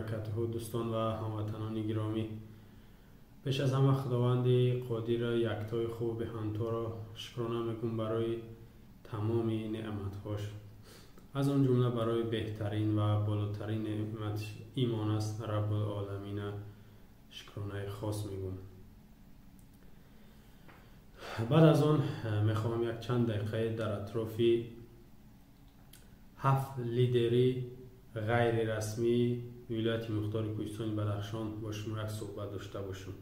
баракатуҳу. Дӯстон ва ҳамватанони гиромӣ, пеш аз ҳама Худованди қодир яктои хубу беҳамторо шукрона мекунам барои тамоми неъматҳош, аз он ҷумла барои беҳтарин ва болотарин неъмат имон аст. Раббулоламина шукронаи хос мегӯм. Баъд аз он мехоҳам як чанд дақиқае дар атрофи ҳафт лидери ғайрирасмии вилояти мухтори Кӯҳистони Бадахшон бо шумо як суҳбат дошта бошам.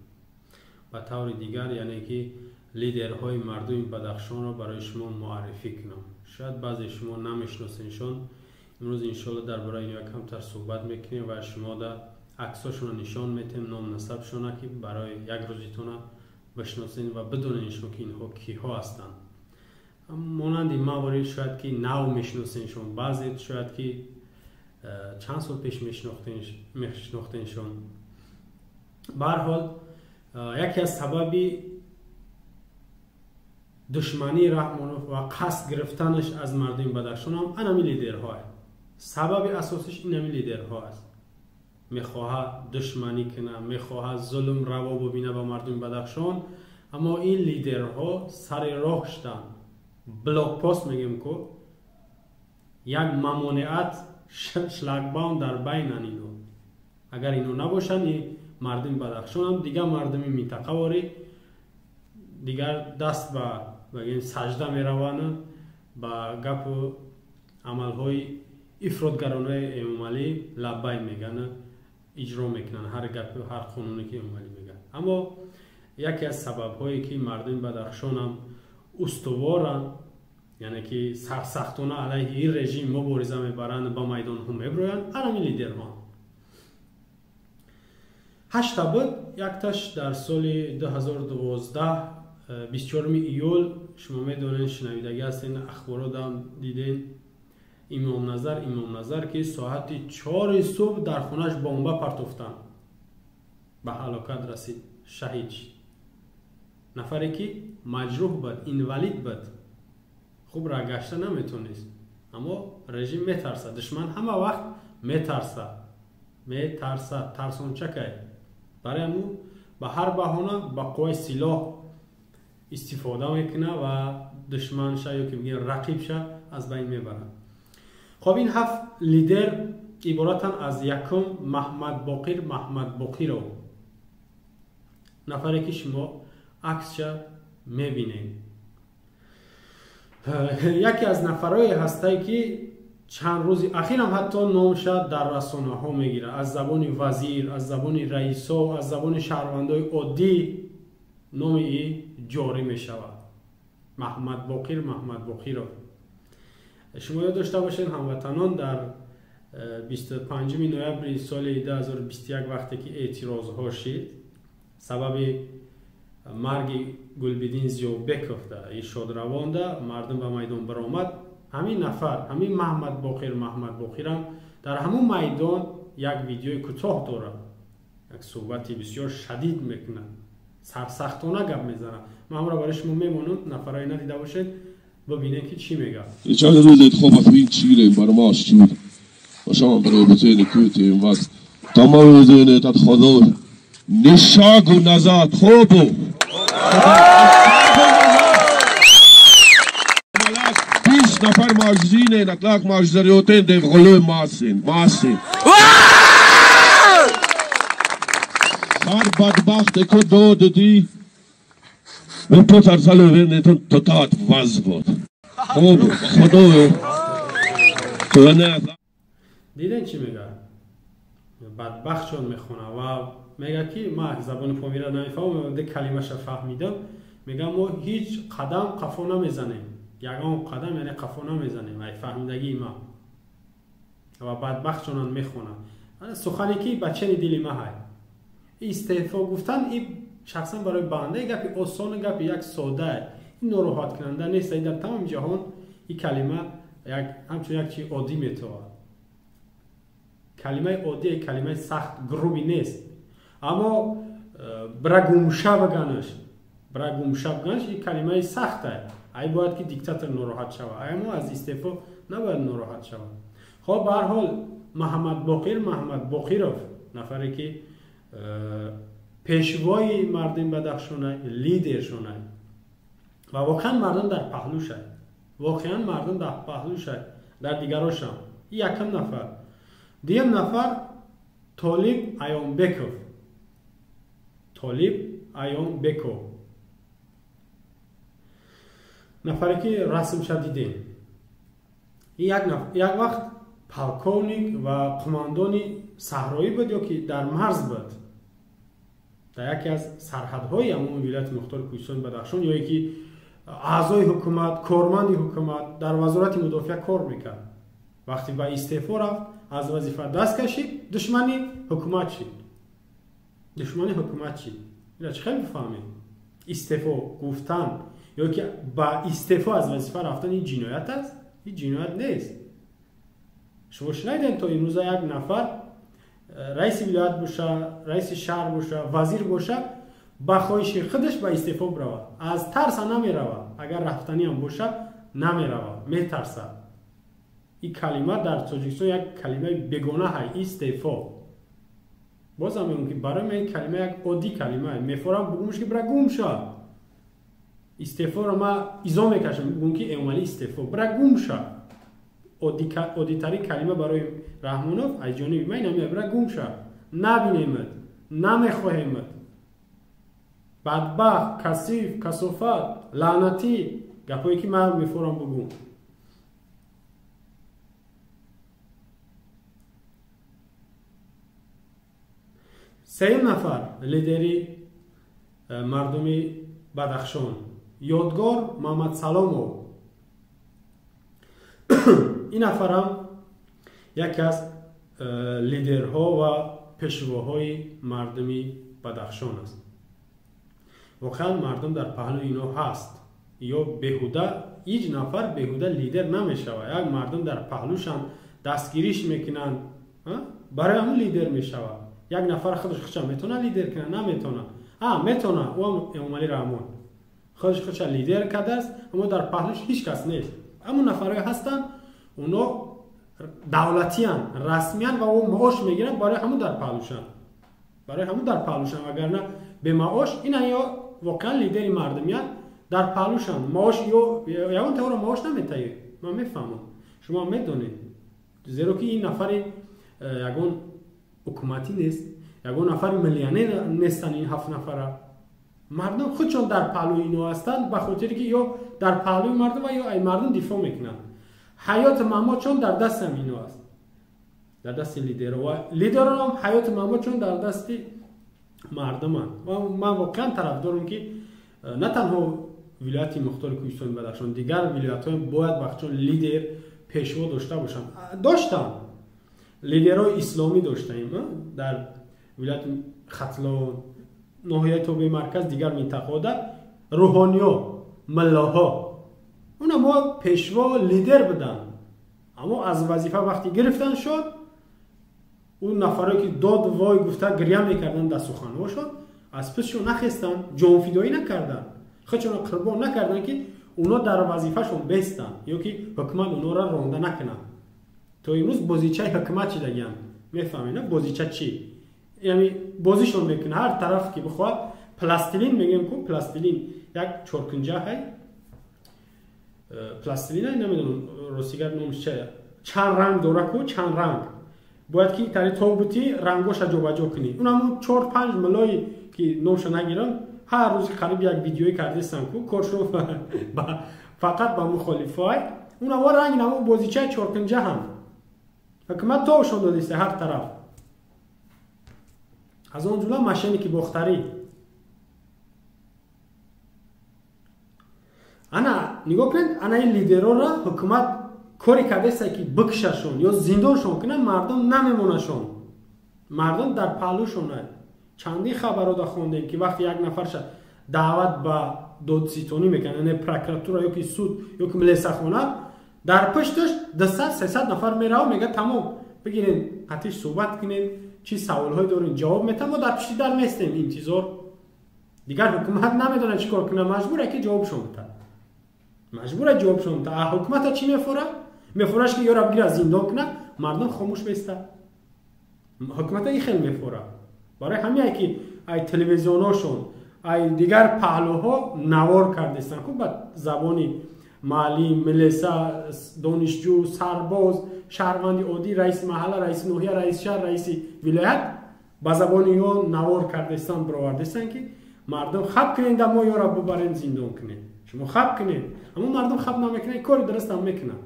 Ба таври дигар, яъне ки лидерҳои мардуми Бадахшонро барои шумо муаррифӣ кунам. Шояд баъзе шумо намешиносеншон. Имрӯз иншоалло дар бораи инҳо камтар суҳбат мекунем ва шумо да аксошонро нишон метем, ном насабшона, ки барои як рӯзитона бишносен ва бидоненшон, ки инҳо киҳо ҳастанд. Монанди мавори шояд ки нав мешиносеншон, баъзе шояд ки чанд сол пеш мешинохтеншон. Ба ҳар ҳол, яке аз сабаби душмании Раҳмонов ва қасд гирифтанаш аз мардуми Бадахшон ҳам анами лидерҳо. Сабаби асосиш инами лидерҳо аст. Мехоҳад душманӣ кунад, мехоҳад зулм раво бубина ба мардуми Бадахшон, аммо ин лидерҳо сари роҳ шуданд. Блокпост мегӯем ку, як мамониат, шлагбаум дар байнан ино. Агар ино набошанд, мардуми Бадахшонам дигар мардуми минтақаворӣ дигар даст ба саҷда мераванд, ба гапу амалҳои ифротгаронаи Эмомалӣ лаббай мегӯянд, иҷро мекунанд ҳар гапу ҳар қонуне ки Эмомалӣ мегӯяд. Аммо яке аз сабабҳое ки мардуми Бадахшонам устуворанд, яъне ки сарсахтона алайҳи ин режим мубориза мебаранд, ба майдонҳо мебироянд, анами лидерҳо. Ҳашта буд, якташ дар соли 2012 24 июл, шумо медонед, шунавидагӣ ҳастен, ахборотам диден, Имомназар, Имомназар ки соати 4 субҳ дар хонаш бомба партофтанд, ба ҳалокат расид, шаҳид шид. Нафаре ки маҷрӯҳ буд, инвалид буд, хуб рагашта наметонист, аммо режим метарсад, душман ҳама вақт метарсад, метарсад, тарсончакай. Барои ҳамун ба ҳар баҳона ба қувваи силоҳ истифода мекунад ва душманша ё ки бигӯем рақибша аз байн мебарад. Хоб, ин ҳафт лидер иборатанд аз: якум Маҳмадбоқир Маҳмадбоқиров, нафаре ки шумо аксша мебинед, яке аз нафарое ҳастае ки чанд рӯзи ахирам ҳатто номша дар расонаҳо мегирад, аз забони вазир, аз забони раисо, аз забони шаҳрвандои оддӣ номи и ҷорӣ мешавад. Маҳмадбоқир Маҳмадбоқиров. Шумо ёд дошта бошед, ҳамватанон, дар 25 ноябри соли 2021 вақте ки эътирозҳо шид, сабаби марги Гулбиддин Зиёбеков да и шодравонда мардум ба майдон баромад, ҳамин нафар, ҳамин Маҳмадбоқир Маҳмадбоқирам дар ҳамун майдон як видеои кӯтоҳ дорад, як суҳбати бисёр шадид мекунад, сарсахтона гап мезанад. Ман ҳамро барои шумо мемонам, нафарое надида бошед, бибинед ки чӣ мегӯяд. Нафар маҷзине, наклак маҷзариотен девғолӯ масин, масин. Ҳар бадбахт эко додди, употарсалӯвенетон тотаат вазвод. Хоб, худоё. Диден чӣ мегӯяд? Бадбахтшон мехона ва мегӯяд ки ман забони помира намефаҳмам, де калимаша фаҳмидам. Мегӯяд мо ҳеҷ қадам қафо намезанем, ягон қадам яъне қафо намезанем, ай фаҳмидагии ма. Ва бадбахтшонан мехонад. Сухане ки ба чени дили ма ҳай. Истеъфо гуфтан и шахсан барои банда гапи осон, гапи як содае, ин нороҳаткунанда нест. Дар тамоми ҷаҳон ин калима ҳамчун як чизи оддӣ метавад. Калимаи оддие, калимаи сахт, грубӣ нест. Аммо бира гумша биганаш, бира гумша биганаш, ин калимаи сахтае. Ай бояд ки диктатор нороҳат шавад, аммо аз истеъфо набояд нороҳат шавад. Хоб, ба ҳар ҳол Маҳмадбоқир Маҳмадбоқиров Нафаре ки пешвои мардуми Бадахшонай, лидершонай ва воқеан мардум дар паҳлӯшай. Воқеан мардум дар паҳлӯшай, дар дигарошам. Якум нафар. Дуюм нафар Толиб Аёнбеков. Толиб Аёнбеков. Нафаре ки расмша дидем. Як вақт полковник ва қумандони саҳроӣ буд ё ки дар марз буд. Дар яке аз сарҳадҳои ҳамон вилояти мухтори Кӯҳистони Бадахшон ё ки аъзои ҳукумат, корманди ҳукумат дар вазорати мудофиа кор мекард. Вақте ба истеъфо рафт, аз вазифа даст кашид, душмани ҳукумат шид. Душмани ҳукумат шид. Ина чӣ хел бифаҳмед? Истеъфо гуфтан ё ки ба истеъфо аз вазифа рафтан ин ҷиноят аст? Ин ҷиноят нест. Шумо шунидед то имрӯза як нафар раиси вилоят боша, раиси шаҳр боша, вазир боша, ба хоҳиши худаш ба истеъфо биравад. Аз тарса намеравад. Агар рафтаниам боша, намеравад, метарсад. Ин калима дар Тоҷикистон як калимаи бегона ҳай, истеъфо. Бозам мегӯям ки барои ман ин калима як оддӣ калима. Мефорам бугумш ки бира гум ша. Истеъфоро ман изо мекашам, бугум ки Эмомалӣ истеъфо, бира гум ша. Оддитарин калима барои Раҳмонов аз ҷониби ман ин ҳамин, бира гум ша. Набинемад, намехоҳемад. Бадбахт, касиф, касофат, лаънатӣ, гапое ки ман мефорам бугум. Сеюм нафар лидери мардуми Бадахшон Ёдгор Мамадсаломов. Ин нафарам яке аз лидерҳо ва пешвоҳои мардуми Бадахшон аст. Воқеан мардум дар паҳлӯи ино ҳаст. Ё беҳуда, ҳеҷ нафар беҳуда лидер намешавад. Як мардум дар паҳлӯшанд, дастгириш мекунанд, барои ҳамон лидер мешавад. Як нафар худаш худша метавона лидер кунад? Наметавона. Метавона, ӯ ҳам Эмомалӣ Раҳмон худаш худша лидер кардааст, аммо дар паҳлӯш ҳеҷ кас нест. Ҳамон нафарҳое ҳастанд, оно давлатиянд, расмиянд ва ӯ маош мегиранд, барои ҳамон дар паҳлӯшанд. Барои ҳамон дар паҳлӯшанд, вагарна бемаош ина ё воқеан лидери мардумият дар паҳлӯшанд. Маош ё ягон тавра маош наметаёд. Ман мефаҳмам, шумо медонед, зеро ки ин нафари ягон ҳукуматӣ нест, ягон нафари миллионер нестанд. Ин ҳафт нафара мардум худшон дар паҳлӯи ино ҳастанд, ба хотире ки ё дар паҳлӯи мардум ва ё ай мардум дифоъ мекунанд. Ҳаёти мамочон дар дасти ҳам ино аст, дар дасти лидерҳо, ва лидерон ҳаёти мамочон дар дасти мардуманд. Ва ман воқеан тарафдорам ки на танҳо вилояти мухтори Кӯҳистони Бадахшон, дигар вилоятҳо бояд вақтчон лидер, пешво дошта бошанд. Доштанд лидерҳои исломӣ доштаем дар вилояти Хатлон, ноҳияи тобеи марказ, дигар минтақаҳода рӯҳониё, муллоҳо, уна мо пешво лидер буданд. Аммо аз вазифа вақте гирифтан шуд, ӯ нафарое ки дод вой гуфта гиря мекарданд дар суханҳошон, аз писшон нахестанд, ҷонфидоӣ накарданд, худшонро қурбон накарданд ки оно дар вазифашон бестанд ё ки ҳукумат онҳоро ронда накунад. То имрӯз бозичаи ҳукумат чидагианд, мефаҳмед на бозича чӣ? Яъне бозишон мекунад ҳар тараф ки бихоҳад. Пластилин мегӯем ку, пластилин як чоркунҷа ҳай, пластилин намедонам ростигар номаш чия, чанд ранг дора ку, чанд ранг бояд ки тари тобути рангоша ҷобаҷо кунӣ. Унамун 4-5 милои ки номша нагирам, ҳар рӯз қариб як видеое кардестам ку, коршо фақат ба мухолифай. Унаво ранг намо бозичаи чоркунҷа ҳам ҳукумат тобшон додиста ҳар тараф. Аз он ҷумла мошенники бохтарӣ. Ана нигоҳ кунед, ана ин лидерҳоро ҳукумат кори кардеста ки бикшашон ё зиндоншон кунад, мардум намемонашон, мардум дар паҳлӯшонад. Чандин хабарҳо хондем ки вақте як нафарша даъват ба додситонӣ мекунад, яъне прокуратура ё ки суд ё ки милисахона, дар пушташ 200-300 нафар меравад, мегӯяд тамом, бигирен қатиш суҳбат кунед, чӣ саволҳое дорем ҷавоб метам, мо дар пушти дар местем интизор. Дигар ҳукумат намедонад чӣ кор кунад, маҷбур ки ҷавобшон битад, маҷбур ҷавобшон битад. А ҳукумата чӣ мефорад? Мефораш ки ёра бигира зиндон кунад, мардум хомӯш бестад. Ҳукумат ин хел мефора. Барои ҳамин ки ай телевизионошон, ай дигар паҳлӯҳо навор кардистанд, ку ба забони маълим, милиса, донишҷӯ, сарбоз, шаҳрванди оддӣ, раиси маҳалла, раиси ноҳия, раиси шаҳр, раиси вилоят ба забони ё навор кардистанд, бировардистанд ки мардум хаб кунед, да мо ёра бубарем зиндон кунед. Шумо хаб кунед. Аммо мардум хаб намекунад, кори дуруст ҳам мекунад.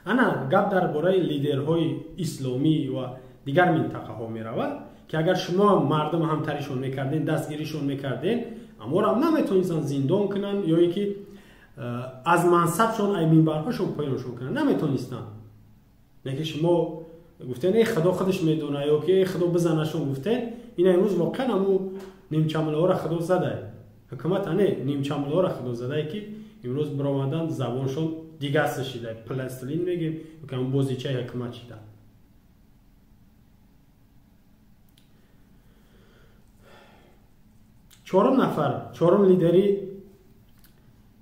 Ана гап дар бораи лидерҳои исломӣ ва дигар минтақаҳо меравад, ки агар шумо мардум ҳамтаришон мекарден, дастгиришон мекарден, амморам наметонистанд зиндон кунанд ё ин ки аз мансабшон, ай минбарҳошон поёншон кунанд, наметонистанд. Лекин шумо гуфтен эй худо худаш медонад ё ки эй худо бизанашон гуфтен, ина имрӯз воқеан ҳамун нимчамлаҳоро худо задай. Ҳукумат ане нимчамлаҳоро худо задай ки имрӯз баромадан забоншон дигаста шида, пластилин мегем, ё ки ҳамун бозичаи ҳукумат шида. Чорум нафар, чорум лидери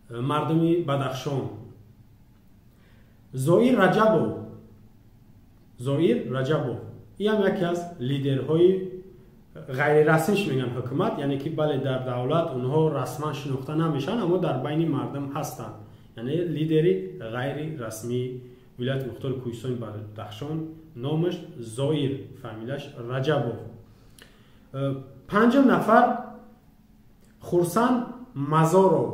мардуми Бадахшон Зоир Раҷабов. Зоир Раҷабов ин ҳам яке аз лидерҳои ғайрирасмиш мегӯянд ҳукумат, яъне ки бале дар давлат онҳо расман шинохта намешаванд, аммо дар байни мардум ҳастанд. Яъне лидери ғайрирасмии вилояти мухтори Кӯҳистони Бадахшон, номаш Зоир, фамилияш Раҷабов. Панҷум нафар Хурсанд Мазоров.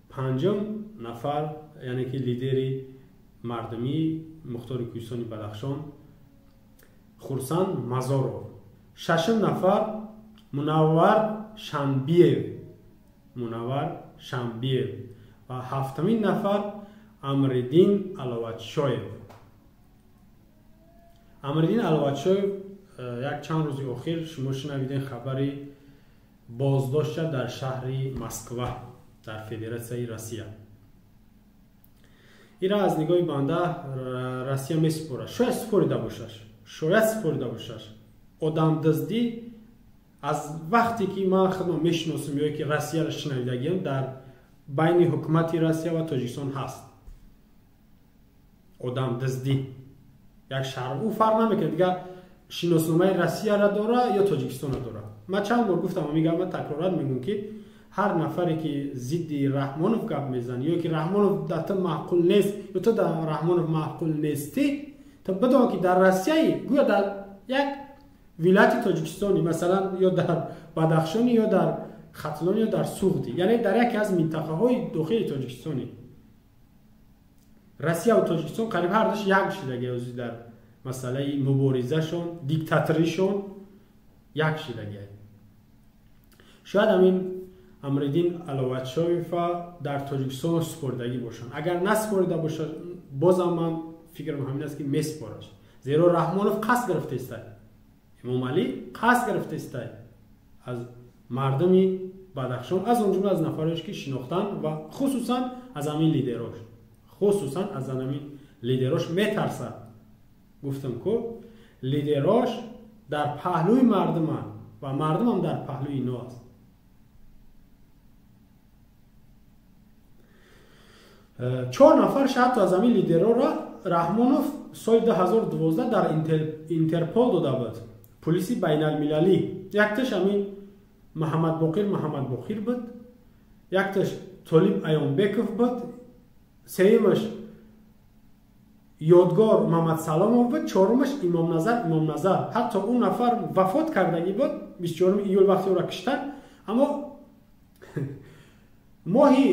Панҷум нафар, яъне ки лидери мардумии мухтори Кӯҳистони Бадахшон Хурсанд Мазоров. Шашум нафар Мунаввар Шанбиев. Мунаввар Шанбиев. Ва ҳафтумин нафар Амриддин Аловатшоев. Амриддин Аловатшоев як чанд рӯзи охир шумо шунавиден хабари боздошта дар шаҳри Москва дар Федератсияи Россия. Ира аз нигоҳи банда Россия месупорад. Шояд супорида бошаш. Шояд супорида бошаш. Одамдиздӣ аз вақте ки ман худам мешиносам ё ки Россияро шунавидагиам, дар байни ҳукумати Россия ва Тоҷикистон ҳаст. Одамдиздӣ як шаҳр, ӯ фарқ намекунад, дигар шиносномаи Россияро дора ё Тоҷикистонро дора. Ман чанд бор гуфтам, мегӯям, ман такроран мегӯям ки ҳар нафаре ки зидди Раҳмонов гап мезанад ё ки Раҳмонов дар ту маъқул нест ё ту дар Раҳмонов маъқул нестӣ, то бидон ки дар Россияи гӯё дар як вилояти Тоҷикистони, масалан, ё дар Бадахшони, ё дар Хатлон, ё дар Суғди, яъне дар яке аз минтақаҳои дохили Тоҷикистони. Россия ва Тоҷикистон қариб ҳар душ як шидагӣ дар масъалаи муборизашон, диктаторишон як шидагӣ. Шояд ҳамин Амриддин Аловатшоева дар Тоҷикистон супоридагӣ бошанд. Агар насупорида бошад, бозам ман фикрам ҳамин аст ки месупораш. Зеро Раҳмонов қасд гирифтааст. Эмомалӣ қасд гирифтааст аз мардуми Бадахшон, аз он ҷумла аз нафарош ки шинохтанд ва хусусан аз ҳамин лидерош. Хусусан аз ҳамин лидерош метарсад. Гуфтам ку лидерош дар паҳлӯи мардуманд ва мардумам дар паҳлӯи ино аст. Чор нафар ҳатто аз ҳамин лидерора Раҳмонов соли 2012 дар Интерпол дода буд. Полиси байналмилалӣ. Якташ ҳамин Муҳаммадбоқир Муҳаммадбоқир буд, якташ Толиб Аёнбеков буд, сеюмаш Ёдгор Мамадсаломов буд, чорумаш Имомназар Имомназар. Ҳатто он нафар вафот кардагӣ буд 24 июл вақте ӯро киштанд, аммо моҳи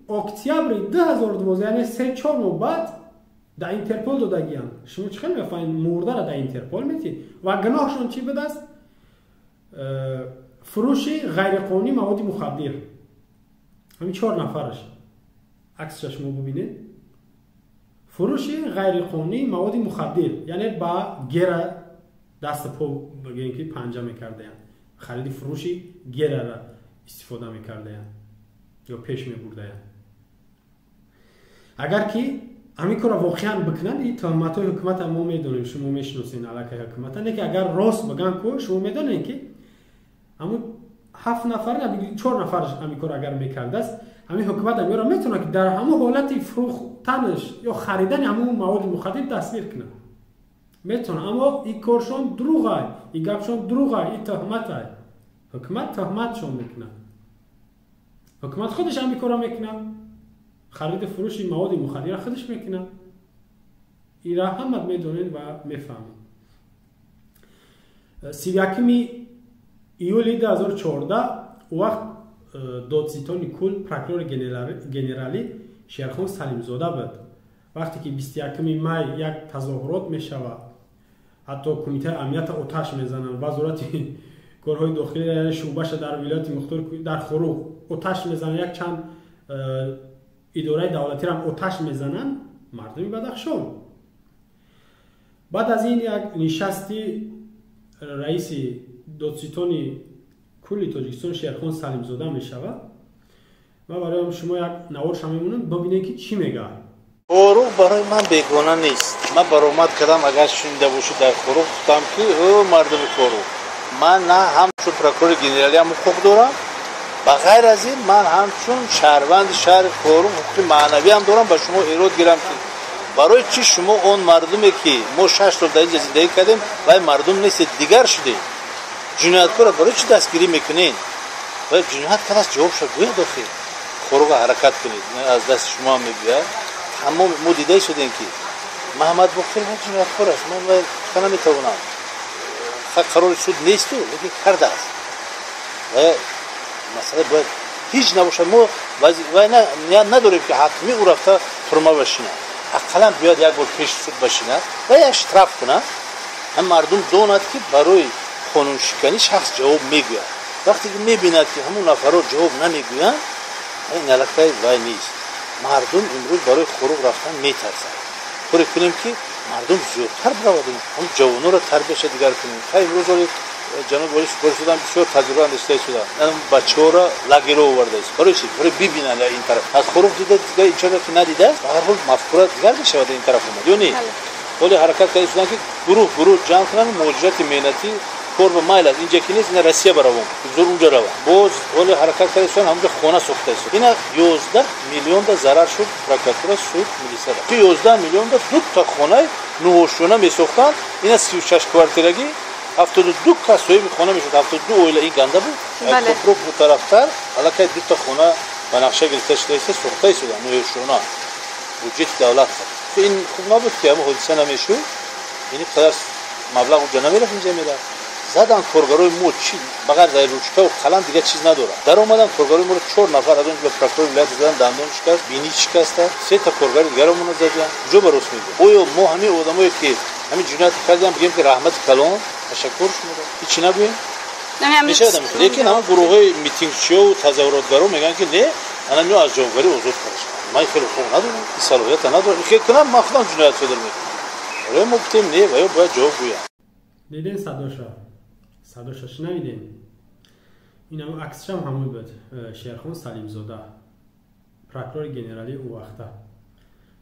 октябри 2012, яъне 3-4 моҳ баъд дар Интерпол додагиянд. Шумо чӣ хел мефаҳмед мурдаро дар Интерпол метиҳед? Ва гуноҳшон чӣ будааст? Фурӯши ғайриқонунии маводи мухаддир. Ҳамин 4 нафараш. Аксша шумо бубинед. Фурӯши ғайриқонунии маводи мухаддир, яъне ба гера дасту по бигӯем ки панҷа мекардаянд. Хариди фурӯши герара истифода мекардаянд ё пеш мебурдаянд. Агар ки ҳамин корро воқеан бикунанд, ин туҳматҳои ҳукумата мо медонем, шумо мешиносед аллакай ҳукумата, не ки агар рост бигӯянд ку, шумо медонед ки ҳамун 7 нафар, 4 нафар ҳамин кор агар мекардааст, ҳамин ҳукумат ҳаминро метавонад ки дар ҳамон ҳолати фурӯхтанаш ё харидани ҳамон маводи мухаддир дастгир кунад. Метавонад, аммо ин коршон дурӯғай, ин гапшон дурӯғай, ин тӯҳматай. Ҳукумат тӯҳматшон мекунад. Ҳукумат худаш ҳам ин корро мекунад. Хариду фурӯши маводи мухаддира худаш мекунад. Инро ҳамат медонед ва мефаҳмед. 31 июли 2014 вақт додситони кул прокурори генералӣ Шерхон Салимзода буд. Вақте ки 21 май як тазоҳурот мешавад, ҳатто кумитаи амнията оташ мезананд, вазорати корҳои дохилӣ яъне шӯъбаша дар вилояти мухтор дар Хоруғ оташ мезананд, як чанд идораи давлатиро ҳам оташ мезананд мардуми Бадахшон. Баъд аз ин як нишасти раиси додситони кулли Тоҷикистон Шерхон Салимзода мешавад. Ман барои шумо як наворша мемонам, бибинед ки чӣ мегӯяд. Хоруғ барои ман бегона нест. Ман баромад кардам, агар шунида бошед дар Хоруғ гуфтам ки ӯ мардуми Хоруғ, ман на ҳамчун прокурори генералиам ҳуқуқ дорам, ба ғайр аз ин ман ҳамчун шаҳрванди шаҳри Хоруғ ҳуқуқи маънавиам дорам ба шумо эрод гирам ки барои чӣ шумо он мардуме ки мо 6 сол дар инҷа зиндагӣ кардем, вай мардум нестед, дигар шудед. Ҷинояткорро барои чӣ дастгирӣ мекунед? Вай ҷиноят кардааст, ҷавобша гӯяд охир. Хоруғ ҳаракат кунед, аз дасти шумо ҳам мебиёяд. Тамом мо дида шудем ки Маҳмад Боқир ҷинояткор аст, ман вай гуфта наметавонам. Қарори суд несту, лекин кардааст. Ва масъала бояд ҳеҷ набошад. Мо вай ният надорем ки ҳатмӣ ӯ рафта турма башинад. Ақаллан биёяд як бор пеши суд башинад ва як штраф кунад. Ҳам мардум донад ки барои қонуншиканӣ шахс ҷавоб мегӯяд. Вақте ки мебинад ки ҳамон нафарҳо ҷавоб намегӯянд, ин аллакай вай нест. Мардум имрӯз барои Хоруғ рафтан метарсанд. Коре кунем ки мардум зиёдтар биравад, ҳам ҷавононро тарбияша дигар кунем. Хай имрӯз оли ҷаноби олӣ супориш додам, бисёр таҷриба андешта шудам. Бачаҳоро лагеро овардааст. Барои чӣ? Барои бибинанд ин тараф. Аз Хоруғ дида дигар инчоро ки надидааст, ба ҳар ҳол мафкура дигар мешавад ин тараф омад. Ё не? Ҳоле ҳаракат карда шуданд ки гурӯҳ гурӯҳ ҷамъ кунанд, муҳоҷирати меҳнатӣ кор ба майл аст. Инҷа ки нест, ина Россия баравон. Зур унҷа раванд. Боз ҳоле ҳаракат карда шуданд, ҳамонҷо хона сохта шуд. Ина 11 миллион да зарар шуд прокуратура, суд, милисияда. 11 миллион да ду та хонаи нуҳошона месохтанд. Ина 36 квартирагӣ 72 кас соҳиби хона мешуд, 72 оила. Ин ганда буд. Копрук бу тарафтар аллакай ду та хона ба нақша гирифта шудааст, сохта шуданд нуҳошона. Буҷети давлат. Ин хуб набуд ки ҳамон ҳодиса намешуд. Ин қадар маблағ уҷа намерафт, инҷа мерафт. Задан коргарои мо чи ба ғайр аз ручкаву қалам дигар чиз надорад. Даромадан коргарои моро 4 нафар аз он ҷумла прокурори вилоят задан, дандон шикаст, бинӣ шикаста, 3 та коргари дигаромонро заданд. Куҷо ба рост мегӯяд? Оё мо ҳамин одамое ки ҳамин ҷиноят кардем бигем ки раҳмати калон, ташаккур шуморо, ҳечи нагӯем? Мешавад ҳамин. Лекин ҳамон гурӯҳҳои митингчиёву тазоҳуротгаро мегӯянд ки не, ана миё аз ҷавобгарӣ озод карда шаванд. Ман хеле ҳуқуқ надорам, ин салоҳията надорам. Ин кунам ман худам ҷиноят содир мекунам. Барои мо гуфтем не, ва ё бояд ҷавоб гӯянд. Диден садоша? Садоша шунавидем? Ин ҳам аксшам ҳамон буд. Шерхон Салимзода, прокурори генералии ӯ вақта.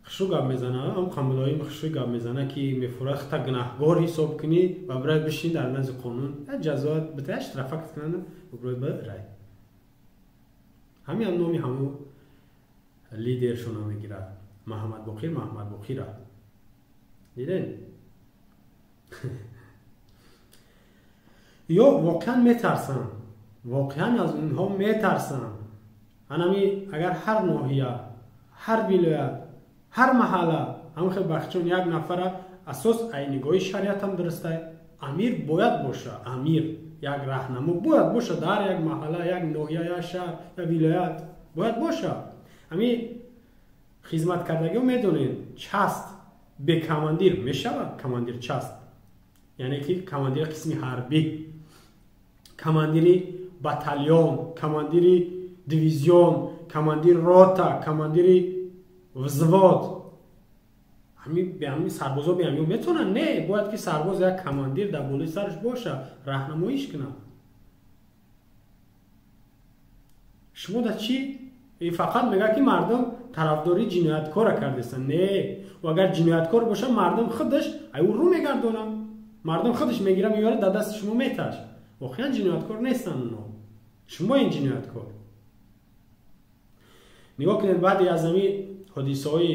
Хушрӯ гап мезана, ҳам қамилоим хушрӯ гап мезана ки мефурад хата гунаҳгор ҳисоб кунӣ ва бирай бишин дар назди қонун, як ҷазоат бита, як штрафа кунанд ва бирай бирай. Ҳамин ҳам номи ҳамун лидершона мегирад. Маҳмад Боқир, Маҳмад Боқира. Диден? Ё воқеан метарсанд, воқеан аз онҳо метарсанд. Анами агар ҳар ноҳия, ҳар вилоят, ҳар маҳалла ҳамон хел бахчон як нафара асос ай нигоҳи шариатам дурустай, амир бояд боша, амир як раҳнамо бояд боша дар як маҳалла, як ноҳия, як шаҳр, як вилоят бояд боша. Ҳами хизматкардагиҳо медонед, част бе командир мешавад, командир част, яъне ки командири қисми ҳарбӣ, командири батальон, командири дивизион, командири рота, командири взвод. Ҳами сарбозо беҳамиё метавонанд? Не, бояд ки сарбоз як командир дар болои сараш боша, раҳнамоиш кунад. Шумо дар чӣ? Фақат мегӯяд ки мардум тарафдории ҷинояткорро кардастанд. Не, ва агар ҷинояткор боша, мардум худаш ай ӯ рӯ мегардонад. Мардум худаш мегирад, меорад, дар дасти шумо меташ. Воқеан ҷинояткор нестанд онҳо. Шумо ин ҷинояткор. Нигоҳ кунед, баъди аз ҳамин ҳодисаҳои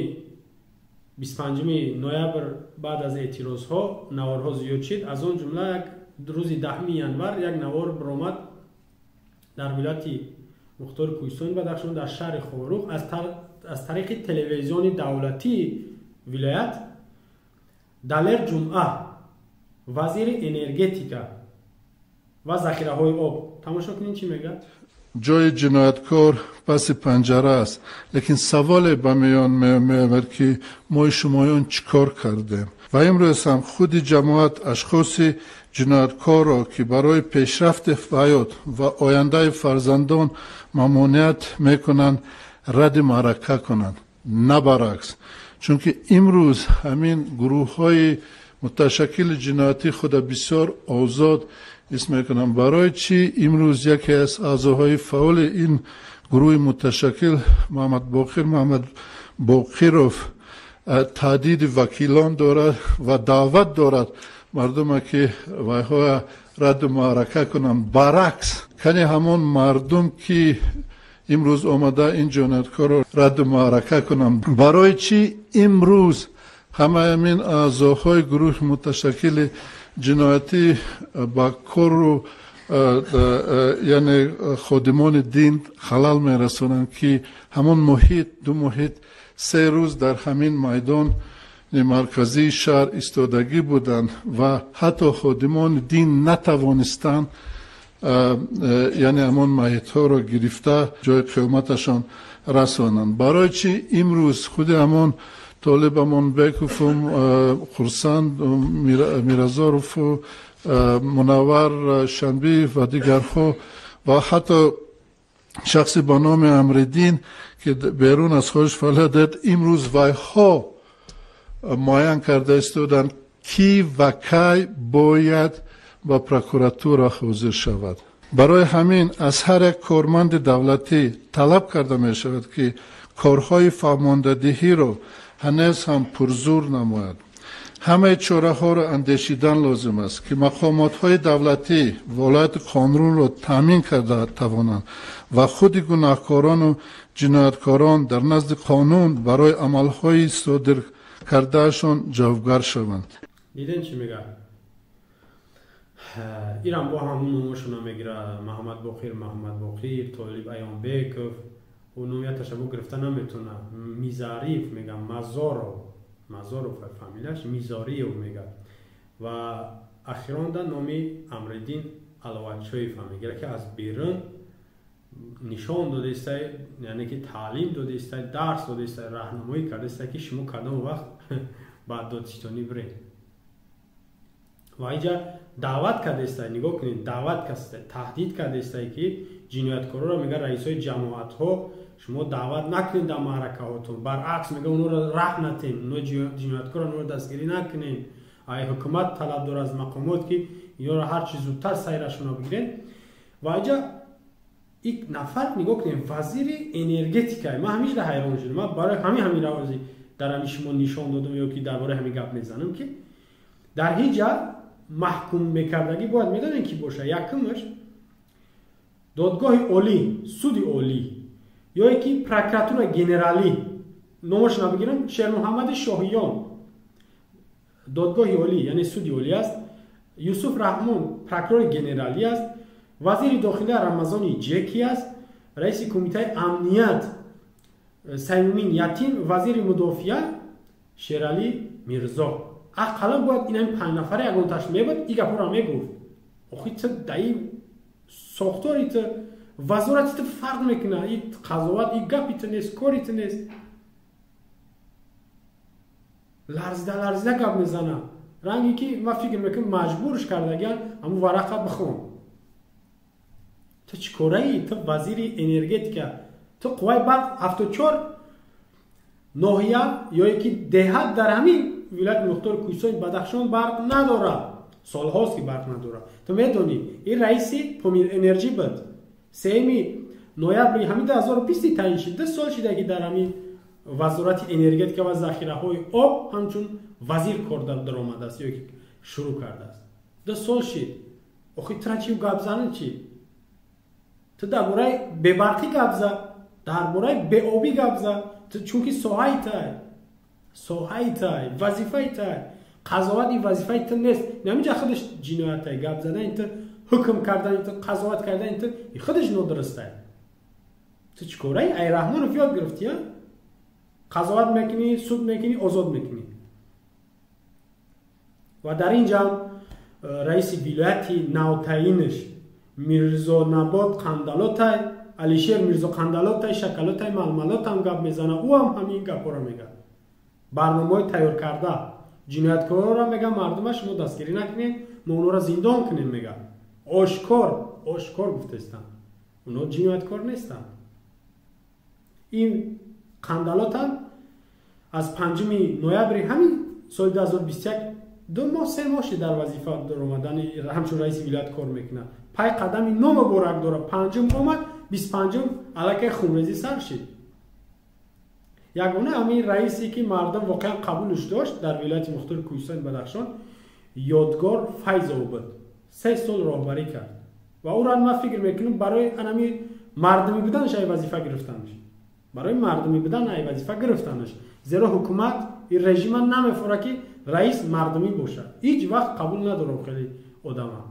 25 ноябр баъд аз эътирозҳо наворҳо зиёд шид. Аз он ҷумла як рӯзи 10 январ як навор баромад дар вилояти мухтори Кӯҳистони Бадахшон дар шаҳри Хоруғ аз тариқи телевизиони давлатии вилоят Далер Ҷумъа, вазири энергетика ва захираҳои об. Тамошо кунед, чӣ мегӯяд. Ҷои ҷинояткор паси панҷара аст, лекин саволе ба миён меояд, ки мои шумоён чӣ кор кардем? Ва имрӯз ҳам худи ҷамоат ашхоси ҷинояткорро, ки барои пешрафти ҳаёт ва ояндаи фарзандон мамоният мекунанд, радди маърака кунанд, на баръакс. Чунки имрӯз ҳамин гурӯҳҳои муташаккили ҷиноятӣ худа бисёр озод ҳис мекунам. Барои чӣ имрӯз яке аз аъзоҳои фаъоли ин гурӯҳи муташаккил Муҳаммадбоқир Муҳаммадбоқиров таҳдиди вакилон дорад ва даъват дорад мардуме, ки вайҳоя радду маърака кунанд. Баръакс, кани ҳамон мардум, ки имрӯз омада ин ҷинояткорро радду маърака кунанд. Барои чӣ имрӯз ҳамаи ҳамин аъзоҳои гурӯҳи муташаккили ҷиноятӣ ба кору яъне ходимони дин халал мерасонанд, ки ҳамон муҳит, ду муҳит 3 рӯз дар ҳамин майдони марказии шаҳр истодагӣ буданд ва ҳатто ходимони дин натавонистанд яъне ҳамон маҳитҳоро гирифта ҷои қиёматашон расонанд. Барои чӣ имрӯз худи ҳамон Толиб Амонбекову Хурсанд Миразорову Мунаввар Шанбиев ва дигарҳо ва ҳатто шахси ба номи Амриддин, ки берун аз хориҷ фаъолият дорад, имрӯз вайҳо муайян карда истоданд, ки ва кай бояд ба прокуратура ҳозир шавад. Барои ҳамин аз ҳар як корманди давлатӣ талаб карда мешавад, ки корҳои фаҳмондадиҳиро ҳанӯз ҳам пурзур намояд. Ҳамаи чораҳоро андешидан лозим аст, ки мақомотҳои давлатӣ волояти қонунро таъмин карда тавонанд ва худи гунаҳкорону ҷинояткорон дар назди қонун барои амалҳои содир кардаашон ҷавобгар шаванд. Дидем, чӣ мегӯяд? Ирам бо ҳамун номошона мегира: Муҳаммадбоқир Муҳаммадбоқир, Толиб Аёнбеков. Ӯ номияташа бо гирифта наметавона. Мизариев мега, Мазоров, Мазоров фамилияш, Мизориев мега. Ва ахиронда номи Амриддин Аловатчоев мегира, ки аз берун нишон додаистай, яъне ки таълим додаистай, дарс додаистай, раҳнамоӣ кардаистай, ки шумо кадом вақт ба додситонӣ биред. Ва инҷа даъват кардаистай, нигоҳ кунед, даъват кардааст, таҳдид кардаистай, ки ҷинояткороро мега раисои ҷамоатҳо шумо даъват накунед дар маъракаҳотон, баръакс мега онҳоро раҳ натен, онҳо ҷинояткорро онҳоро дастгирӣ накунед. Ай ҳукумат талаб дорад аз мақомот, ки инҳоро ҳарчи зудтар сайрашонро бигиред. Ва инҷа ик нафар нигоҳ кунед, вазири энергетика. Ман ҳамеша ҳайрон шудам. Ман барои ҳамин равози дар ҳамин шумо нишон додам ё ки дар бораи ҳамин гап мезанам, ки дар ҳеҷ ҷа маҳкум мекардагӣ бояд медонем ки боша. Якумаш додгоҳи олӣ, суди олӣ ё ки прокуратура генералӣ, номашро бигирам, Шермуҳаммади Шоҳиён додгоҳи олӣ, яъне суди олӣ аст, Юсуф Раҳмон прокурори генералӣ аст, вазири дохила Рамазони Ҷеки аст, раиси кумитаи амният Саймумин Ятим, вазири мудофиа Шералӣ Мирзо. Ақаллан бояд ин ҳамин 5 нафаре ягонташ мебуд, и гапҳоро мегуфт. Охи ту даи сохтори ту, вазорати ту фарқ мекунад, и қазоват, и гапи ту нест, кори ту нест. Ларзида ларзида гап мезана. Ранге ки ман фикр мекунам маҷбурш кардагиан ҳамун варақа бихон. Ту чӣ кораӣ? Ту вазири энергетика, ту қувваи барқ 74 ноҳия ё ки деҳат дар ҳамин вилояти мухтори Кӯҳистони Бадахшон барқ надорад. Солҳост ки барқ надорад. Ту медонӣ, ин раиси Помир Энерҷӣ буд. 3 ноябри ҳамин 2020 таъин шуд. 2 сол шуда ки дар ҳамин вазорати энергетика ва захираҳои об ҳамчун вазир кор даромадааст ё ки шурӯъ кардааст. 2 сол шид. Охи тура чӣ гап занӣ чӣ? Ту дар бораи бебарқӣ гап зад, дар бораи беобӣ гап зад, чунки соҳаи тай. Соҳаи тай, вазифаи тай. Қазоват ин вазифаи ту нест. Наминҷа худаш ҷиноятай, гап задани ту, ҳукм кардани ту, қазоват кардани ту, ин худаш нодурустай. Ту чӣ кораи? Ай Раҳмонов ёд гирифтӣ, а? Қазоват мекунӣ, суд мекунӣ, озод мекунӣ. Ва дар ин ҷамъ раиси вилояти навтаинаш Мирзонабод Қандалотай, Алишер Мирзо Қандалотай, Шакалотай, Малмалотам гап мезана, ӯ ҳам ҳамин гапҳоро мегӯяд. Барномаҳои тайёр карда ҷинояткорро мега, мардума шумо дастгирӣ накунед, мо онҳоро зиндон кунем, мега. Ошкор, ошкор гуфтаистанд. Онҳо ҷинояткор нестанд. Ин Қандалотам аз 5 ноябри ҳамин соли 2021 2 моҳ 3 моҳ шид дар вазифа даромадани ҳамчун раиси вилоят кор мекунад. Пай қадами номуборак дорад. 5 омад, 25 аллакай хунрезӣ сар шид. Ягона ҳамин раисе ки мардум воқеан қабулш дошт дар вилояти мухтори Кӯҳистони Бадахшон, Ёдгор Файзов буд. 3 сол роҳбарӣ кард ва ӯро ман фикр мекунам барои анами мардумӣ буданаш ай вазифа гирифтанаш, барои мардумӣ будан ай вазифа гирифтанаш. Зеро ҳукумат ин режима намефора ки раис мардумӣ бошад. Ҳеҷ вақт қабул надорад хеле одама.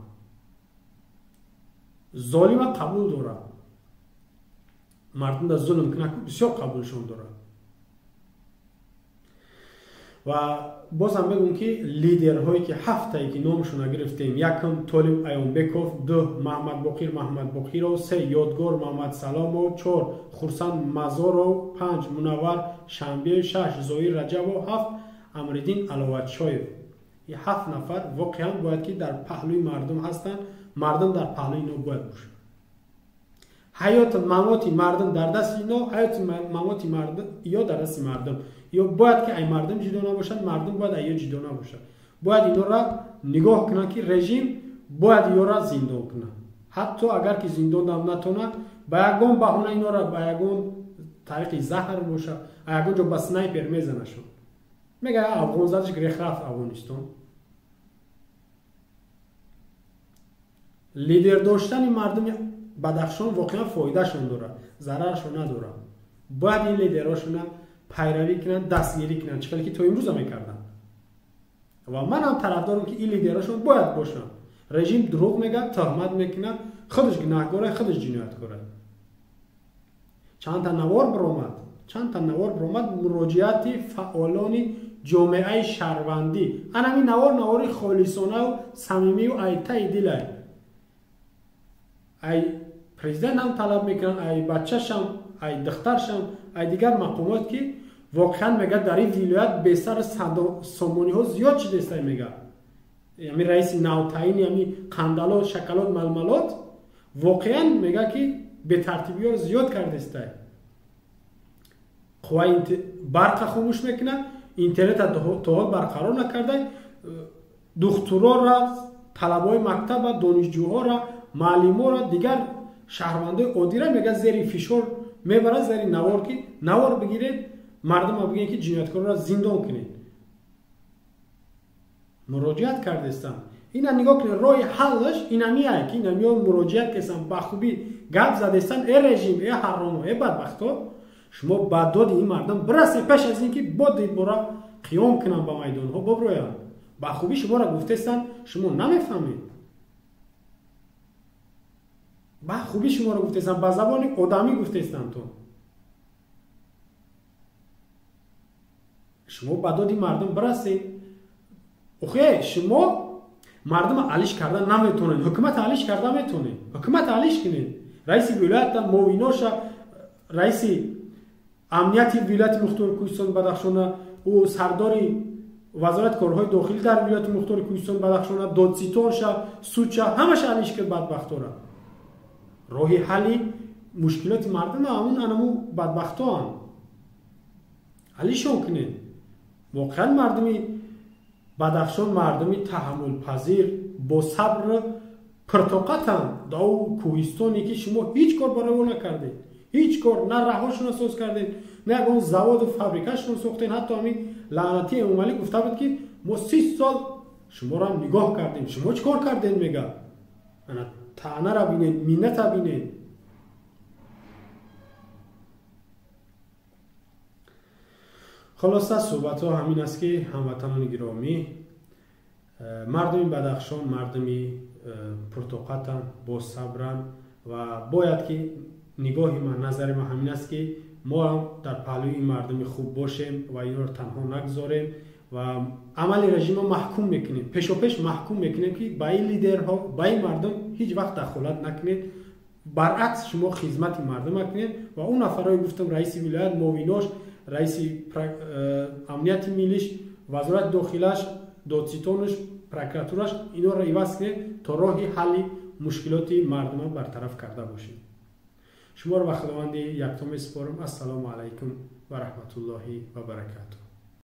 Золима қабул дорад. Мардум да зулм кунад, бисёр қабулшон дорад. Ва бозам бигӯм ки лидерҳое ки ҳафтае ки номашонро гирифтем, якум Толиб Аёнбеков, 2 Маҳмадбоқир Маҳмадбоқиров, 3 Ёдгор Маҳмадсаломов, 4 Хурсанд Мазоров, 5 Мунаввар Шанбиев, 6 Зоир Раҷабов, 7 Амриддин Аловатшоев. Ин 7 нафар воқеан бояд ки дар паҳлӯи мардум ҳастанд, мардум дар паҳлӯи ино бояд бошад. Ҳаёту мамоти мардум дар дасти ино, ҳаёти мамоти мардум ё дар дасти мардум. Ё бояд ки ай мардум ҷудо набошад, мардум бояд ай ё ҷудо набошад. Бояд инора нигоҳ кунанд ки режим бояд ёра зиндон кунад. Ҳатто агар ки зиндон дам натонад, ба ягон баҳона инора ба ягон тариқи заҳр бошад, а ягон ҷо ба снайпер мезанашон. Мега афғон задаш грех рафт Афғонистон. Лидер доштани мардуми Бадахшон воқеан фоидашон дорад, зарарашон надорад. Бояд ин лидерҳошона пайравӣ кунанд, дастгирӣ кунанд, чӣ хеле ки то имрӯза мекарданд. Ва ман ҳам тарафдорам ки ин лидерҳошон бояд бошанд. Режим дурӯғ мегӯяд, тӯҳмат мекунад, худаш гунаҳкор, худаш ҷинояткор. Чанд та навор баромад, чанд та навор баромад муроҷиати фаъолони ҷомеаи шаҳрвандӣ. Ана ҳамин навор навори холисонаву самимию айтаи дилай. Ай президент ҳам талаб мекунанд, ай бачашам, ай духтаршам, ай дигар мақомот ки воқеан мегӯяд дар ин вилоят бесар сомониҳо зиёд шудааст, мегӯяд. Ҳамин раиси навтаини ҳамин Қандалот, Шакалот, Малмалот воқеан мегӯяд ки бетартибиҳоро зиёд кардааст. Қувваи барқа хомӯш мекунад, интернетро то ҳол барқарор накарда, духтурора, талабаҳои мактаба, донишҷӯҳоро, муаллиморо, дигар шаҳрвандои оддиро мегӯяд зери фишор мебарад, зери навор ки навор бигиред, мардумро бигӯед ки ҷинояткорро зиндон кунед. Муроҷиат кардестам. Ина нигоҳ кунед, роҳи ҳаллаш инамияе ки инамиё муроҷиат кардестам, ба хубӣ гап задестам, э режим, э ҳаромо, э бадбахто, шумо ба доди ин мардум бирасед пеш аз ин ки бо дидбора қиём кунанд ба майдонҳо боброянд. Ба хубӣ шуморо гуфтестанд, шумо намефаҳмед. Ба хубӣ шуморо гуфтестанд, ба забони одамӣ гуфтестанд то. Шумо ба доди мардум бирасед. Охе, шумо мардумро алиш карда наметонед, ҳукумат алиш карда метонед. Ҳукумат алиш кунед. Раиси вилоята, муовиноша, раиси амнияти вилояти мухтори Кӯҳистони Бадахшона, ӯ сардори вазорати корҳои дохилӣ дар вилояти мухтори Кӯҳистони Бадахшона, додситонша, судша, ҳамаша алиш кард бадбахтора. Роҳи ҳалли мушкилоти мардум ҳамун анаму бадбахтоанд. Алишон кунед. Воқеан мардуми Бадахшон мардуми таҳаммулпазир, бо сабр, пуртоқатанд. Дар кӯҳистоне ки шумо ҳеҷ кор барои ӯ накардед, ҳеҷ кор, на раҳошонро соз кардед, на ягон заводу фабрикашонро сохтед. Ҳатто ҳамин лаънатии Эмомалӣ гуфта буд ки мо 30 сол шуморо нигоҳ кардем, шумо чӣ кор кардед, мега. Ана таънаро бинед, минната бинед. Хулоса, суҳбатҳо ҳамин аст, ки ҳамватанони гиромӣ, мардуми Бадахшон мардуми пуртоқатанд, босабранд ва бояд ки нигоҳи ман, назари ман ҳамин аст, ки мо ҳам дар паҳлӯи ин мардуми хуб бошем ва инро танҳо нагузорем ва амали режимро маҳкум мекунем, пешопеш маҳкум мекунем, ки ба ин лидерҳо, ба ин мардум ҳеҷ вақт дахолат накунед. Баръакс, шумо хизмати мардум кунед ва он нафарое гуфтам, раиси вилоят, муовинош, раиси амнияти миллиш, вазорати дохилаш, додситонаш, прокуратураш, инҳоро иваз кунед, то роҳи ҳалли мушкилоти мардума бартараф карда бошед. Шуморо ба Худованди якто месупорам. Ассалому алайкум ва раҳматуллоҳи ва баракатуҳ.